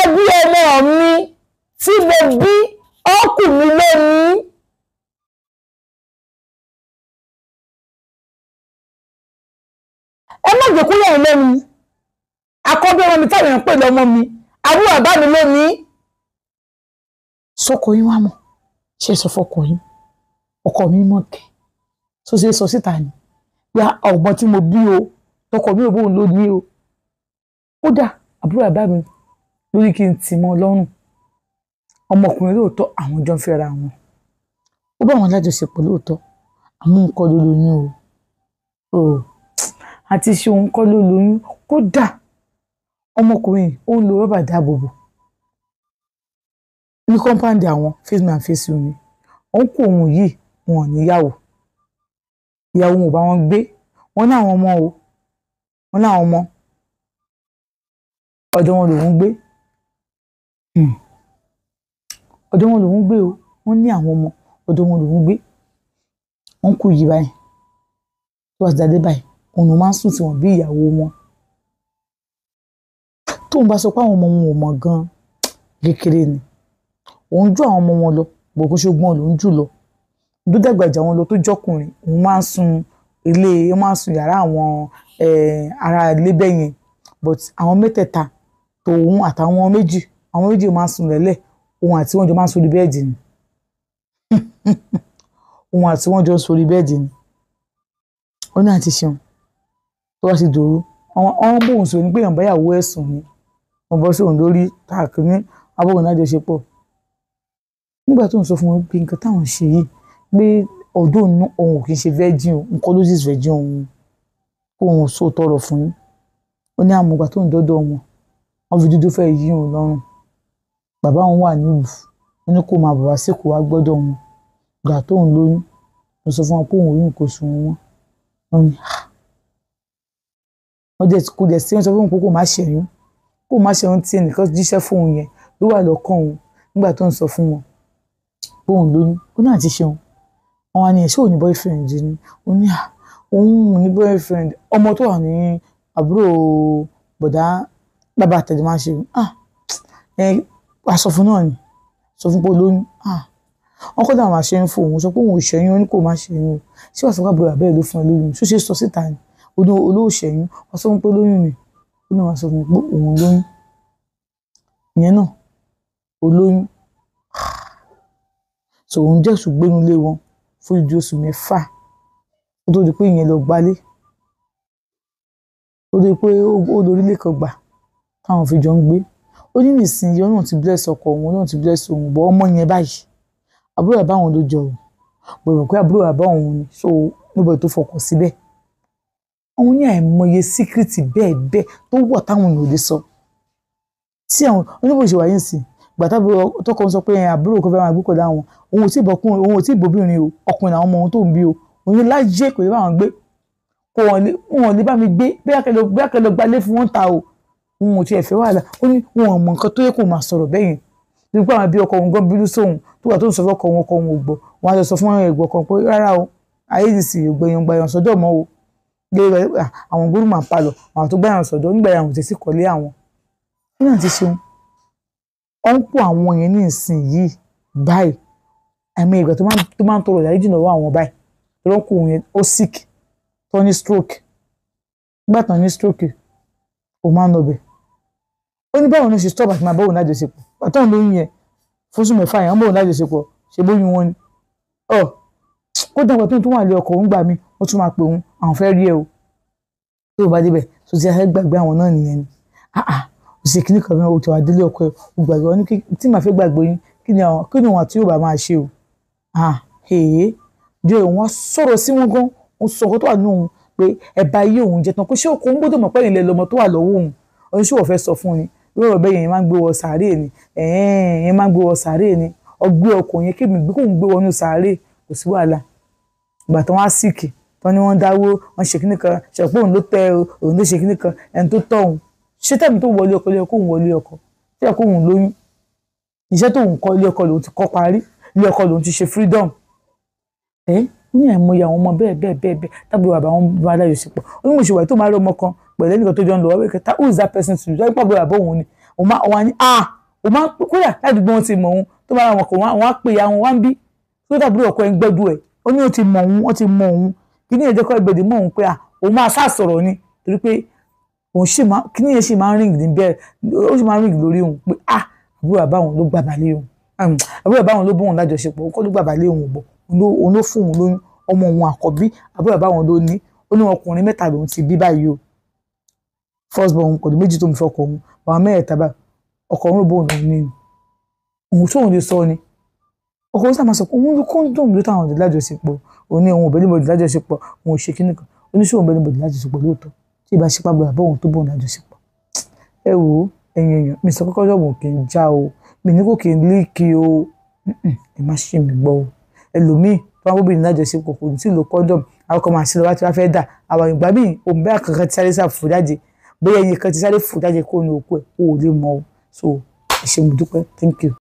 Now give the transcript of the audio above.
Àkọ́bí ọmọ mi tí mo bí ọkù mi lónìí. Ẹ má jẹ́ kó yà yín lẹ́nu. Àkọ́bí ọmọ mi táwọn èèyàn pè lọ́mọ mi, àbúrò bàbá mi lónìí. Sọ́kọ yín wá mọ̀, ṣe sọ fọkọ yín, ọkọ mi mọ̀ kẹ́, tó ṣe sọ síta ni pé ọ̀gbọ́n tí mo bí o, tọkọ mi ò bóun ló ní o. Kódà àbúrò bàbá mi lórí kí n tì mọ́ lọ́rùn. Ọmọkùnrin lóòótọ́ àwọn jọ ń fẹ́ra wọn. Ó bá wọn lájọṣepọ̀ lóòótọ́, àmọ́ òun kọ́ ló lóyún o. Àti ṣe òun kọ́ ló lóyún. Kódà ọmọkùnrin ó ń lo rọ́bà dáàbòbò ní kọ́ńpáǹdì àwọn face me and face you ni. Òun kò òun yìí, wọn ò níyàwó. Ìyàwó wọn ò bá wọn gbé. Wọ́n ní àwọn ọmọ o. Wọ́n ní àwọn ọmọ. Ọ̀dọ̀ wọn lòún gbé. Ọ̀dọ̀ wọn lòún gbé o. Wọ́n ní àwọn ọmọ. Ọ̀dọ̀ wọn lòún gbé. Wọ́n kú yìí báyìí. Tó bá ti dádé báyìí, òun ló máa ń sùn tí wọ́n bí ìyàwó wọn. Tóun bá sọ pé àwọn ọmọ wọn ò mọ̀ gan-an, kékeré ni. Òun ju àwọn ọmọ wọn lọ, bò kó ṣe ogún lòún jù lọ. Tó dàgbà jà wọn lọ tó jọkùnrin, òun máa ń sun ilé, ó máa ń sun yàrá àwọn ará ilé bẹ́ẹ̀ yẹn. But àwọn mẹ́tẹ̀ẹ̀ta, tòun àtàwọn méjì, àwọn méjì máa ń sun lẹ́lẹ̀. Òun àti wọn jọ máa ń sórí bẹ́ẹ̀dì ni. Òun àti wọn jọ ń sórí bẹ́ẹ̀dì ni. Ó ní àti ṣeun. Tó bá ti dòru, àwọn bóun sọ ní pé èèyàn bá ìyàwó ẹ̀ sùn ni. Wọ́n bọ́ sí òun lórí táàkì ní abóhùn lájọṣepọ̀. Nígbà tó ń sọ fún wọn pé nǹkan táwọn ṣe yìí, pé ọdún òun ò kí ń ṣe virgin o, nǹkan ló sì virgin òun, kó òun sọ tọrọ fún yín. Ó ní àmọ́ ìgbà tó ń dọ́dọ̀ wọn, wọ́n fi dúdú fẹ́ yí òun lọ́rùn. Bàbá òun wà nílùú, ó ní kó máa bọ̀ wá sí Èkó wá gbọ́dọ̀ wọn. Ìgbà tó ń lóyún, mo sọ fún wọn pé òun ò rí nǹkan oṣù wọn. Wọ́n ní, "Ah." Wọ́n dẹ̀ kò dẹ̀ sí, wọ́n sọ fún òun pé kó má ṣẹ́yún. Kó má ṣẹ́yún tí ẹnìkan jíṣẹ́ fún òun yẹn ló wà lọ́kàn òun nígbà tó ń sọ fún wọn pé òun lóyún. Ó ní àti ṣeun. Wọ́n wá ní, "Ṣé ò ní boyfriend ni?" Ó ní, "À, òun ò ní boyfriend." Ọmọ tó wà ní àbúrò bọ̀dá bàbá àtẹ̀jọ́ máa ń ṣe. Ah, ẹ, wàá sọ fún náà ni. Sọ fún pé ó lóyún. Ah, wọ́n kọ́ dà máa ṣe ń fún òun. Sọ pé òun ò ṣẹ́yún, ó ní kó má ṣẹ́yún. Ṣé wàá sọ pé àbúrò bàbá ẹ ló fún ẹ lóyún? Ṣé ó ṣe é sọ síta ni? Ó ní olóò ṣẹ́yún. Wàá sọ fún pé ó lóyún ni. Ó ní wàá sọ fún pé òun lóyún. Ìyẹn náà, ó lóyún. So òun jẹ́ ṣùgbọ́n inú ilé wọn fún ìdí oṣù mẹ́fà. Ó tó di pé ìyẹn lọ gbálé. Ó di pé ó lórí ilé kan gbà táwọn fi jọ ń gbé. Ó ní nísìnyí Ọlọ́run ti bless ọkọ òun, Ọlọ́run ti bless òun, but ọmọ yẹn báyìí, àbúrò bàbá òun ló jọ òun. Mo rò pé àbúrò bàbá òun ni, so nobody tó fọkàn síbẹ̀. Òun ní àìmọye secret bẹ́ẹ̀ bẹ́ẹ̀ tó wà táwọn èèyàn ò lè sọ. Tí àwọn oníbò ṣe wà yín sí, ìgbà tábúrò tọkọ ń sọ pé àbúrò kò fẹ́ máa gbé pẹ̀lú àwọn, òun ò tí ì bọ́kùnrin, òun ò tí ì bóbìnrin o, ọkùnrin làwọn ọmọ òun tó ń bí o. Òun ní láyé kò lè bá wọn gbé. Kò wọ́n lè, wọn ò lè bá mi gbé, bóyá kẹ́ lọ gbalé fún wọn ta o. Òun ò tiẹ̀ fẹ́ wàhálà. Ó ní wọn ò mọ nǹkan tó yẹ kó máa sọ̀rọ̀ bẹ́yẹn. Nípa àwọn ẹbí ọkọ òun gan bínú sóhun, tó wà tó ń sọ fún ọkọ òun, ọkọ òun ò gbọ́. Wọ́n á lọ sọ fún ẹ̀gbọ́n kan pé rárá o, ayé ìsìn ò gbẹ̀yàn gbàyàn sọ́dọ̀ mọ́ o. Àwọn gbórùn máa ń palọ̀, àwọn tó gbàyàn sọ́dọ̀ nígbà yẹn àwọn ò tẹ̀sí kọ́lé àwọn. Ó náà ti ṣeun. Ó ń pọ̀ àwọn yẹn ní ìsìn yìí báyìí. Àìmọye ìgbà tó máa ń tọrọ ìdáríjì lọ́wọ́ àwọn báyìí. Torí ó kú òun yẹn, ó sick, tó ní stroke. Nígbà tó ní stroke, ó máa ń lọ bẹ̀. Ó ní báwo ni ó ṣe stop àti máa bá òun lájọṣepọ̀. Ìgbà tó ń lóyún yẹn, fún oṣù mẹ́fà yẹn, wọ́n bá òun lájọṣepọ̀, ṣe bóyún wọn ni. Ọ̀, kó dàgbà tó ń tún wà lé ọkọ òun gbà mí, ó tún máa pè òun, àwọn fẹ́ rí ẹ o. Tó o bá débẹ̀, tó ti fẹ́ gbàgbé àwọn náà nìyẹn ni. Ah ah, ó ṣe kíní kan mẹ́wàá, ó ti wá délé ọkọ ẹ, ó gbàgbé wọn ní kí, tí màá fẹ́ gbàgbé yín, kí ni àwọn, kí ni òun àti yóò bá máa ṣe o. Ah, èé, díẹ̀ òun wá sọ̀rọ̀ sí wọn gan, ó sọ ọkọ tó wà nínú òun pé ẹ bá yé òun jẹ tán, pé ṣé ọkọ òun gbọ́dọ̀ mọ̀ pé ìlẹ̀ lọmọ tó wà lọ́wọ́ òun. Ó ní ṣé wọ́n fẹ́ sọ fún ni? Irú ọ̀rọ̀ bẹ́ẹ̀ yẹn máa ń gbé wọ sàárè ni. Ẹ̀hẹ́n, yẹn máa ń gbé wọ sàárè ni. Ọgbẹ́ ọkọ yẹn kí èmi gbé kóun gbé wọnú sàárè, kò sí wàhálà. Ìgbà tí wọ́n á sick, tán ni wọ́n dáwó, wọ́n ṣe kíní kan, ṣe pé òun ló tẹ o, òun ló ṣe kíní kan, ẹni tó tọ́ òun. Ṣé tẹ̀mí tó wọlé ọkọ ló yẹ kóun wọlé ọkọ? Ṣé yẹ kóun lóyún? Iṣẹ́ tóun kọ́ ilé ọkọ lòun ti kọ́ parí, ilé ọkọ lòun ti ṣe freedom. Ẹ́, ó ní àìmọye àwọn ọmọ bẹ́ẹ̀ bẹ́ẹ̀ bẹ́ẹ̀ bẹ́ẹ̀ tábìlì bàbá wọn bá lájọṣepọ̀. Ó ní mo ṣe wà tó máa rí ọmọ kan pẹ̀lú ẹnìkan tó jọ ń lọ, wọ́n wí pé who is that person to you? Tó bá pàbó bàbá òun ni. Òun máa wá ní, ah, O máa ń kódà ládùúgbò wọn ti mọ̀ òun, tó bá wọn kọ̀ wọ́n á pè ya wọn wá ń bí tó dàbúrò ọkọ ẹ̀ ń gbẹ́dú ẹ̀. Ó ní ó ti mọ̀ òun, wọ́n ti mọ̀ òun. Kíní yẹn jẹ́ kọ́ ẹgbẹ̀dì mọ̀ òun pé à òun máa sá sọ̀rọ̀ ni, torí pé òun sì máa kíní yẹn sì máa ń rìn níbẹ̀, ó sì máa ń rìn lórí òun pé à àbúrò bàbá òun ló gbà balẹ̀ òun, àbúrò bàbá òun ló bóun lájọṣepọ̀, òun kọ́ ló gbà balẹ̀ òun bọ̀, òun ló fún òun lóyún ọmọ òun àkọ́bí, àbúrò bàbá òun ló ní. Ó ní ọkùnrin mẹ́ta lòun ti bí báyìí o, first born òun pẹ̀lú méjì tó ń fi ọkọ òun, àwọn mẹ́ẹ̀ẹ́ta báyìí ọkọ òun ló bóun lòun ní òun tóun lè sọ ni. Ọkọ òun sábà sọ pé òun ló kóńdọ̀mù ló táwọn ọ̀dọ́ lájọṣepọ̀, òun ní òun ò bẹ́ẹ̀ níbọ̀dì lájọṣepọ̀, òun ò ṣe kíní kan, oníṣòwò bẹ́ẹ̀ níbọ̀dì lájọṣepọ̀ lóòótọ́ tí ìbá ṣe pàbọ̀ àbọ̀ òun tó bóun lájọṣepọ̀. Ẹ wò ó ẹ̀yin èèyàn, mi sọ kọ́kọ́ dọ̀bù kì í já o, mi ní kò kì í líìkì o, ẹ má ṣe mi gbọ́ o. Ẹlòmíì tó bá bóbìnrin lájọṣepọ̀ kò ní tí ì lo kọ́ńdọ̀mù, àwọn kan máa ṣe lọ wá tí wọ́n fẹ́ dà, àwọn ìgbà míì òun bẹ́ẹ̀ kankan ti sáré sàfò jáde, bóyá ẹyin kan ti sáré fò jáde kó nu òkú ẹ̀, o ò lè mọ̀ o. So ẹ ṣé, mo dúpẹ́, thank you.